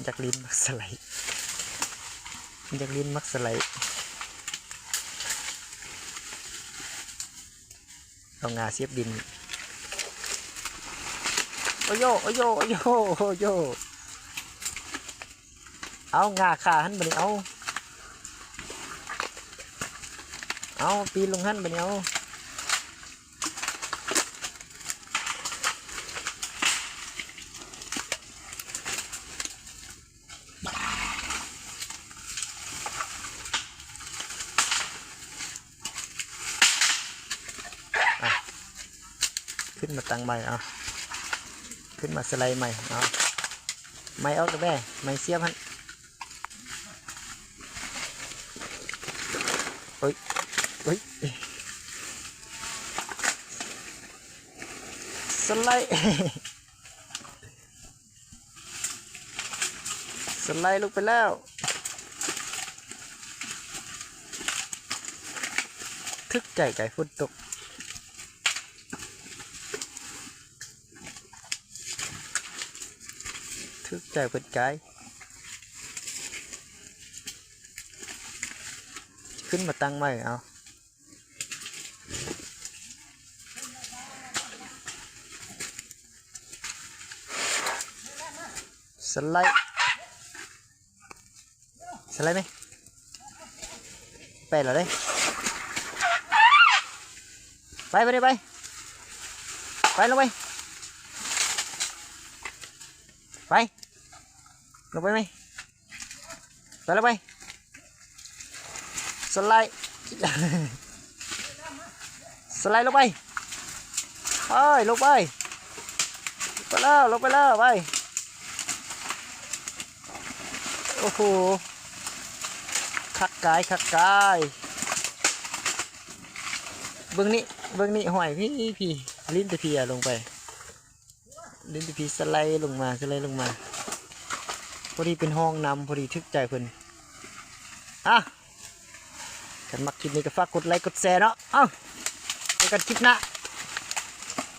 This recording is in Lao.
ຢາກຫຼິ້ນມັກສະໄລ ຢາກຫຼິ້ນມັກສະໄລ ເອົາງ່າສຽບດິນ. ໂອໂຢ ໂອໂຢ ໂອໂຢ ໂອໂຢ ເອົາງ່າຄາຫັ້ນບາດນີ້ ເອົາ ເອົາ ປີນລົງຫັ້ນບາດນີ້ ເອົາ. ອ່ະ ຂຶ້ນມາຕັ້ງໃໝ່ ເອົາ ຂຶ້ນມາສະໄລໃໝ່ ເອົາ ໄມ້ອອກແດ່ ໄມ້ສຽບຫັ້ນ ໂອ້ຍ ໂອ້ຍ ສະໄລ. ສະໄລລົງໄປແລ້ວ ຖືກໃຈກາຍຝົນຕົກ ຖືກໃຈເພິ່ນກາຍ ຂຶ້ນມາຕັ້ງໃໝ່ ເອົາ. ສະໄລ ສະໄລໄໝ? ໄປແລ້ວເດ້ ໄປ ໄປ ໄປ ໄປ ລົງໄປ ໄປ ລົງໄປໄໝ? ໄປ ລົງໄປ ສະໄລ ສະໄລລົງໄປ ເອີຍ ລົງໄປ ໄປແລ້ວ ລົງໄປແລ້ວ ໄປ ໂອ້ໂຫ ຄັກກາຍ ຄັກກາຍ ເບິ່ງນີ້ ເບິ່ງນີ້ ຫ້ອຍ ພີ້ ພີ້ ຫຼິ້ນແຕ່ພີ້ ອະ ລົງໄປ. ຫຼິ້ນແຕ່ພີ້ ສະໄລລົງມາ ສະໄລລົງມາ ພໍດີເປັນຮ່ອງນຳ ພໍດີຖືກໃຈເພິ່ນ ອະ ຄັນມັກຄລິບນີ້ກໍຝາກກົດໄລກົດແຊເນາະ ເອົ້າ ເຈີກັນຄລິບໜ້າ